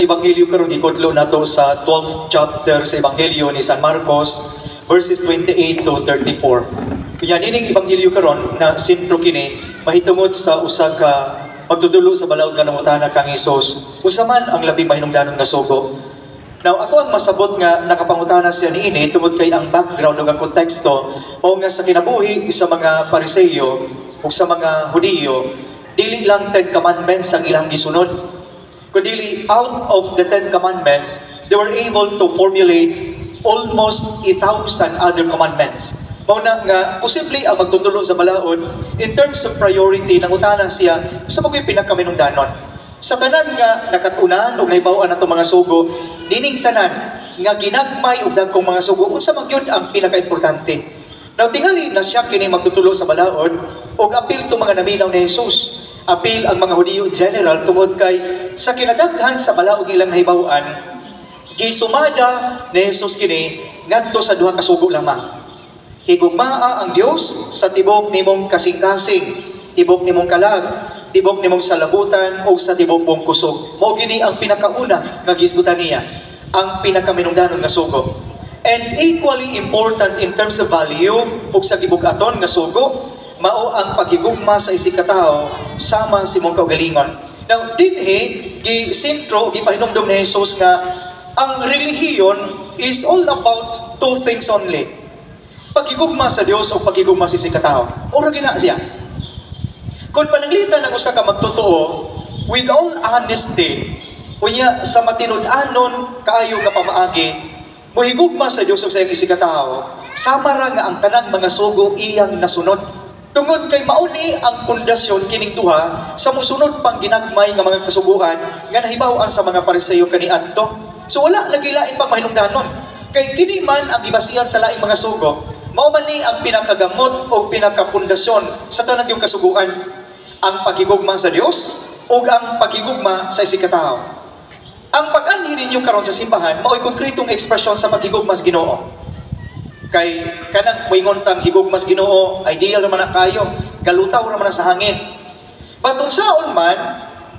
Ebanghelyo karon gikudlo nato sa 12th chapter sa Ebanghelyo ni San Marcos, verses 28 to 34. Kanya nining Ebanghelyo karon na sentro kini mahitungod sa usa ka magtudulo sa balaod nga nangutana kang Hesus unsa man ang labing mahinungdanon nga sugo. Now, ato ang masabot nga nakapangutana siya niini tungod kay ang background ug ang konteksto mao nga sa kinabuhi sa mga Pariseyo ug sa mga Hudiyo, dili lang Ten Commandments ang ilang gisunod, kundi out of the Ten Commandments, they were able to formulate almost 1,000 other commandments. Mao na nga, posible ang magtutulo sa balaod, in terms of priority, nangutana siya sa mga pinakaminungdanon. Sa tanan nga nakatunan o nahibaw-an nato mga sugo, nining tanan nga ginagmay og dagkong mga sugo, unsa man gyud ang pinakaimportante? Now, tingali na siya kini magtutulo sa balaod og apil to mga naminaw ni Jesus. Apil ang mga Hudiyo in general tungod kay sa kinadaghan sa balaod ilang nahibaw-an, gisumada ni Jesus kini ngadto sa duha ka sugo lamang. Higugmaa ang Dios sa tibok nimong kasing-kasing, tibok nimong kalag, tibok nimong salabutan o sa tibok mong kusog. Mao gini ang pinakauna nga gisgutan niya, ang pinakaminungdanon nga sugo. And equally important in terms of value ug sa gibug-aton nga sugo, mao ang paghigugma sa isig katawo sama sa imong kaugalingon. Now, dinhi gi-sentro, gipahinumdom ni Jesus nga ang relihiyon is all about two things only. Paghigugma sa Dios o paghigugma sa isig katawo. Ora gina siya. Kung pananglitan ang usa ka magtotoo, with all honesty, unya sa matinud-anon kaayo nga pamaagi, mohigugma sa Dios ug sa iyang isig katawo, sama ra nga ang tanang mga sugo iyang nasunod. Tungod kay mauni ang pundasyon kining duha sa musunod pang ginagmay nga mga kasuguan nga nahibaw-an sa mga Pariseyo kaniadto. So wala lagi lain pang mahinungdanon. Kay kini man ang gibasihan sa laing mga sugo, mao man ni ang pinakagamot o pinakapundasyon sa tanan yung kasuguan, ang paghigugma sa Dios ug ang paghigugma sa isig katawo. Ang pag-anhi ninyo karon sa simbahan mao'y konkretong ekspresyon sa paghigugma sa Ginoo. Kay kanang moingon tang higugma sa Ginoo, ideal naman na kayo, galutaw ra man na sa hangin. But unsaon man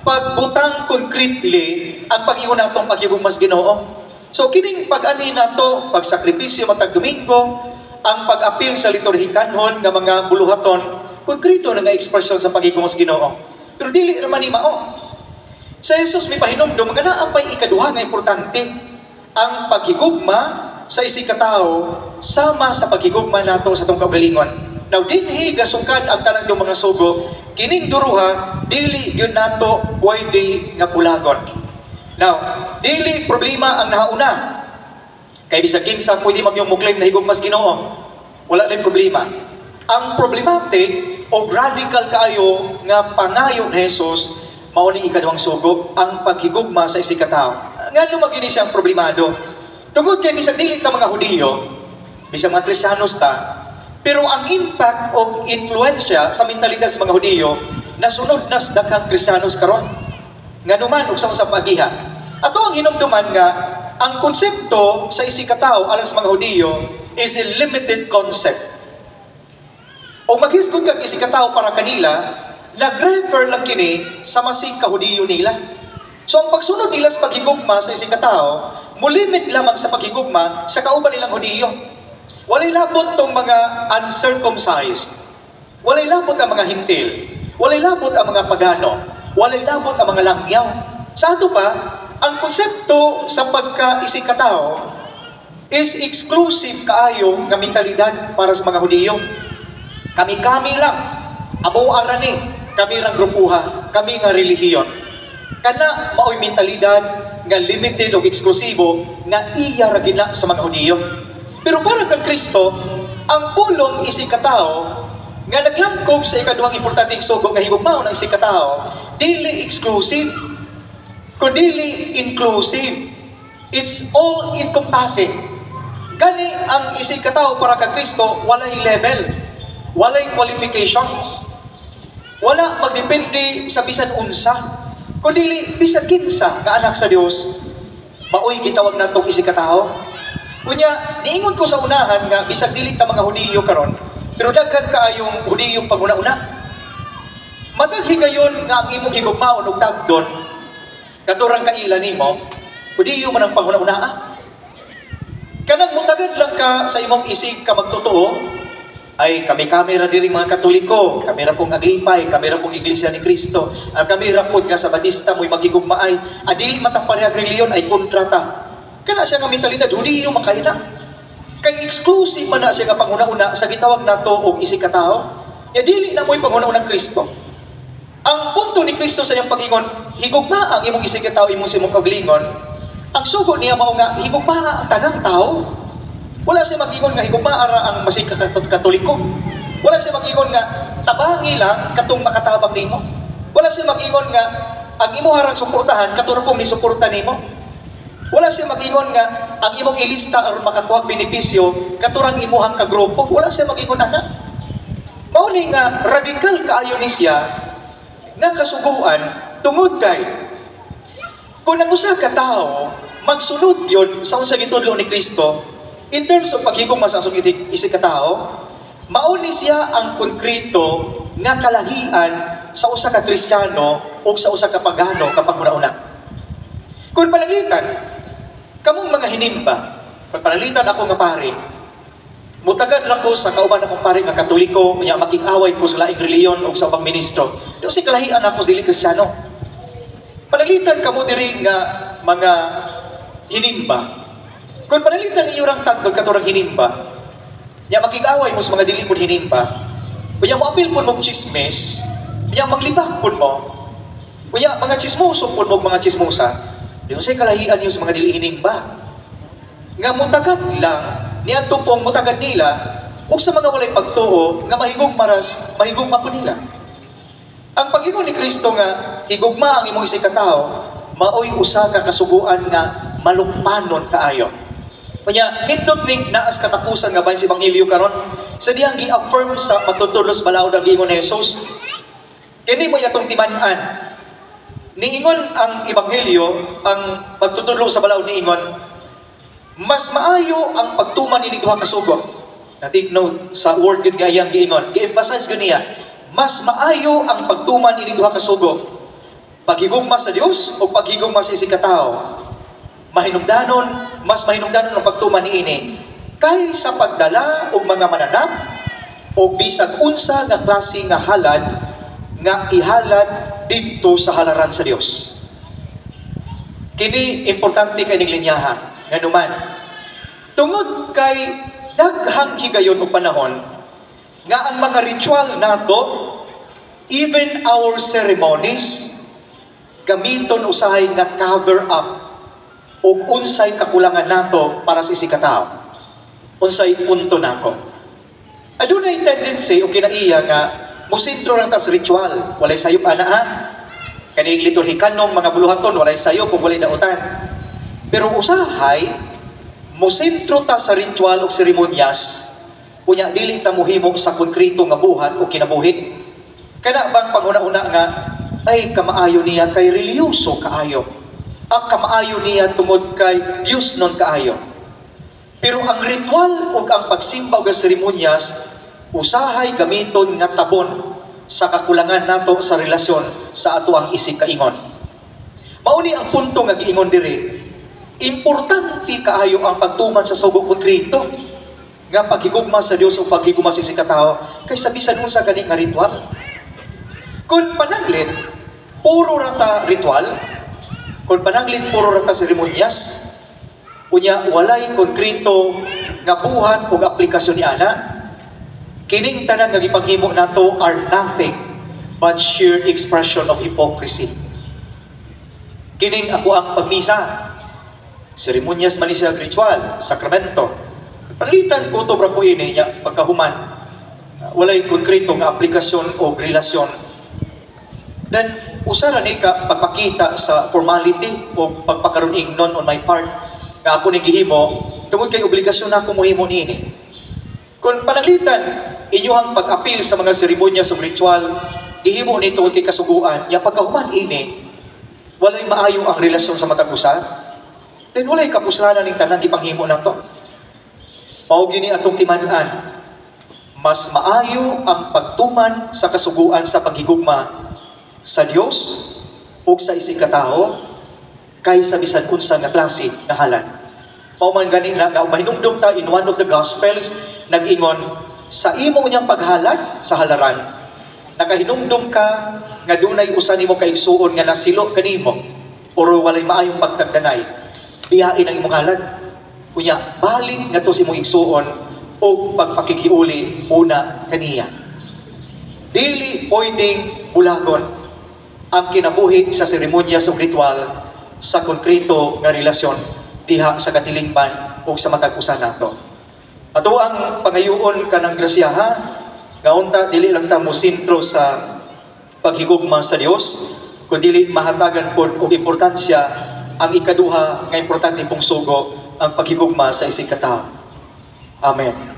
pagbutang concretely ang pag-ingon natong paghigugma sa Ginoo? So kining pag-ani nato, pagsakripisyo matag Domingo, ang pag-apil sa liturhikanhon nga mga buluhaton, konkreto na nga ekspresyon sa paghigugma sa Ginoo. Pero dili ra man ni mao. Sa Jesus may pahinumdum nga naa pay ikaduha nga importante, ang paghigugma sa isig katawo sama sa paghigugma nato sa atong kaugalingon. Now dinhi gasungkad ang tanang yung mga sugo, kining duruha dili gyud nato pwede nga bulagon. Now, dili problema ang nahauna. Kay bisag kinsa pwede magyong mo-claim na higugma sa Ginoo. Wala na problema. Ang problematic o radical kaayo nga pangayo ni Jesus mao ni ikaduhang sugo, ang paghigugma sa isig katawo. Ngano magini siyang problemado? Tungod kay bisag dili ta mga Hudiyo, bisag mga Kristiyanos ta, pero ang impact o influensya sa mentalidad sa mga Hudiyo nasunod na sa daghang Kristiyanos karon. Ngano man ug sa unsang pagiha. Ato ang hinumduman nga ang konsepto sa isig katawo alang sa mga Hudiyo is a limited concept. O maghisgot kag isig katawo para kanila, nag-refer lang kini sa masig ka Hudiyo nila. So ang pagsunod nila sa paghigugma sa isig katawo, mulimit lamang sa paghigugma sa kauban nilang Hudiyo. Walay labot tong mga uncircumcised. Walay labot ang mga Hentil. Walay labot ang mga pagano. Walay labot ang mga langyaw. Sa ato pa, ang konsepto sa pagka-isig katawo is exclusive kaayo nga mentalidad para sa mga Hudiyo. Kami-kami lang. Amo arani, kami rang grupuha, kami nga relihiyon. Kana mao'y mentalidad nga limited o eksklusibo nga iya ra gina sa mga Hudiyo. Pero para kang Kristo, ang pulong isig katawo nga naglangkob sa ikaduhang importanteng sugo nga higugmaon ang isig katawo, dili exclusive, kundili inclusive. It's all encompassing. Gani ang isig katawo para kang Kristo walay level, walay qualifications. Wala magdepende sa bisan unsa, kundili bisan kinsa nga anak sa Dios, maoy gitawag natong isig katawo. Unya, niingon ko sa unahan nga bisag dili ta mga Hudiyo karon, pero daghan kaayong Hudiyong paguna-una. Matag higayon nga ang imong higugmaon og tagdon, katurang kaila nimo, Hudiyo man ang panghuna-una. Kanang mutagad lang ka sa imong isig ka magtotoo, ay kami-kami ra diri mga Katoliko, kami ra pong Aglipay, kami ra pong Iglesia ni Cristo, ang kami ra pod nga sa Batista mo'y maghigugmaay, adili matang parehag relihiyon ay kontrata. Kana siya nga mentalidad, Hudiyo man kaayo na. Kay exclusive man na siya nga panghuna-una sa gitawag nato og isig ka tao. Ya dili na mo'y panghuna-unang Kristo. Ang punto ni Kristo sa iyang pag-ingon, higugma ang imong isig ka tao, imong sa imong kaugalingon. Ang sugo niya mao nga higugma ang tanang tao. Wala siya mag-ingon nga higugma ra ang masig Katoliko. Wala siya mag-ingon nga tabangi lang katong makatabang nimo. Wala siya mag-ingon nga ang imo harang suportahan kato pong ni suporta nimo. Wala siya mag-ingon nga ang imong ilista aron makakuha benepisyo katurang imuhang kagrupo. Wala siya mag-ingon ana. Mao ni nga radikal kaayo ni siya nga kasuguan tungod kay kung ang usa ka tawo magsunod yun sa unsa gitudlo ni Kristo in terms of paghigugma sa atong isig ka tawo, mao ni siya ang konkreto nga kalahian sa usa ka Kristiyano o sa usa ka pagano kapag una-una. Kung pananglitan, kamong mga hinimba, kung pananglitan ako nga pare, mutagad ra ko sa kauban akong pare nga Katoliko, unya makig-away ko sa laing relihiyon o sa ubang ministro. Di si kalahian ako sa dili Kristiyano. Pananglitan kamo diri nga mga hinimba. Kung pananglitan ninyo rang tagdog katurang hinimba, nya makig-away mo sa mga dili pod hinimba, unya moapil pud mong chismis, unya maglibak pud mo, unya mga chismoso pud mo, mga chismosa, di unsay kalahian niyo sa mga dili hinimba? Nga mutagad lang, niadto pong mutagad nila, ug sa mga walay pagtuo, nga mahigugma ras, mahigugma po nila. Ang pag-ingon ni Kristo nga higugma ang imong isig ka tawo, maoy usa ka kasuguan nga malukpanon kaayo. Unya, nindot ning naas katapusan nga bahin sa Ebanghelyo karon, sa diyang gi-affirm sa pagtutudlo sa balaod ang giingon ni Jesus. Kini mo atong timan-an. Niingon ang Ebanghelyo, ang pagtutudlo sa balaod niingon, mas maayo ang pagtuman ini duha ka sugo. Na take note sa word gyud nga iyang giingon. Gi-emphasize gyud niya, mas maayo ang pagtuman ini duha ka sugo. Paghigugma sa Dios o paghigugma sa isig ka tawo. Mahinungdanon, mas mahinungdanon ang pagtuman niini kaysa pagdala og mga mananap o bisag unsa nga klase nga halad nga ihalad didto sa halaran sa Dios. Kini importante kay ning linyaha nganuman tungod kay daghang higayon og panahon nga ang mga ritual nato, even our ceremonies, gamiton usahay nga cover up og unsay kakulangan nato para sa isig ka. Unsay punto nako? Adunay tendency o kinaiya nga mosentro lang ta sa ritual, walay sayop ana ha. Kaning liturhikanong mga buluhaton, walay sayop ug walay dautan. Pero usahay mosentro ta sa ritual ug seremonyas, unya dili ta mohimo sa konkreto nga buhat o kinabuhi. Kana bang panghuna-una nga ay kamaayo niya kay relihiyoso kaayo. Ang kamaayo niya tungod kay Dios non kaayo. Pero ang ritual ug ang pagsimba ug ang seremonyas usahay gamiton nga tabon sa kakulangan nato sa relasyon sa ato ang isig kaingon. Mao ni ang punto nga giingon diri. Importante kaayo ang pagtuman sa sugo konkreto nga paghigugma sa Dios o paghigugma sa isig katawo kaysa bisan unsa gani nga ritual. Kung pananglit puro rata ritual, kung pananglit puro rata seremonyas, unya walay konkreto nga buhat ug aplikasyon ni ana, kining tanan nga gipanghimo nato are nothing but sheer expression of hypocrisy. Kining ako ang pagmisa, seremonyas man ni siya, ritual, sakramento. Pananglitan kutob ra ko ini nya pagkahuman walay konkreto nga aplikasyon o relasyon. Then usa ra ni ka pagpakita sa formality o pagpakaron ingnon on my part nga ako ning gihimo tungod kay obligasyon nako mohimo niini. Kung pananglitan inyuhang pag-apil sa mga seremonya sa ritual gihimo ni tungod kay kasuguan, ya pagkahuman ini walay maayo ang relasyon sa matag usa, then walay kapuslanan ning tanan gipanghimo nato. Mao gini atong timan-an, mas maayo ang pagtuman sa kasuguan sa paghigugma sa Dios ug sa isig katawo kaysa bisan unsa nga klase nga halad. Mao man gani na nga mahinumdum ta in one of the Gospels, nag-ingon sa imo niyang paghalad sa halaran, nakahinumdum ka nga dunay usa nimo ka igsuon nga nasilo kanimo or walay maayong pagtagdanay, biyain ang imong halad. Unya, balik ngadto sa imong igsuon og pagpakikiuli una kaniya. Dili pwedeng bulagon ang kinabuhi sa seremonya sa ritual sa konkreto nga relasyon diha sa katilingban o sa matag usa nato. Ato ang pangayuon kanang grasyaha nga unta dili lang ta mo sentro sa paghigugma sa Dios, kundi mahatagan pod og importansya ang ikaduha nga importante pong sugo, ang paghigugma sa isigkatawo. Amen.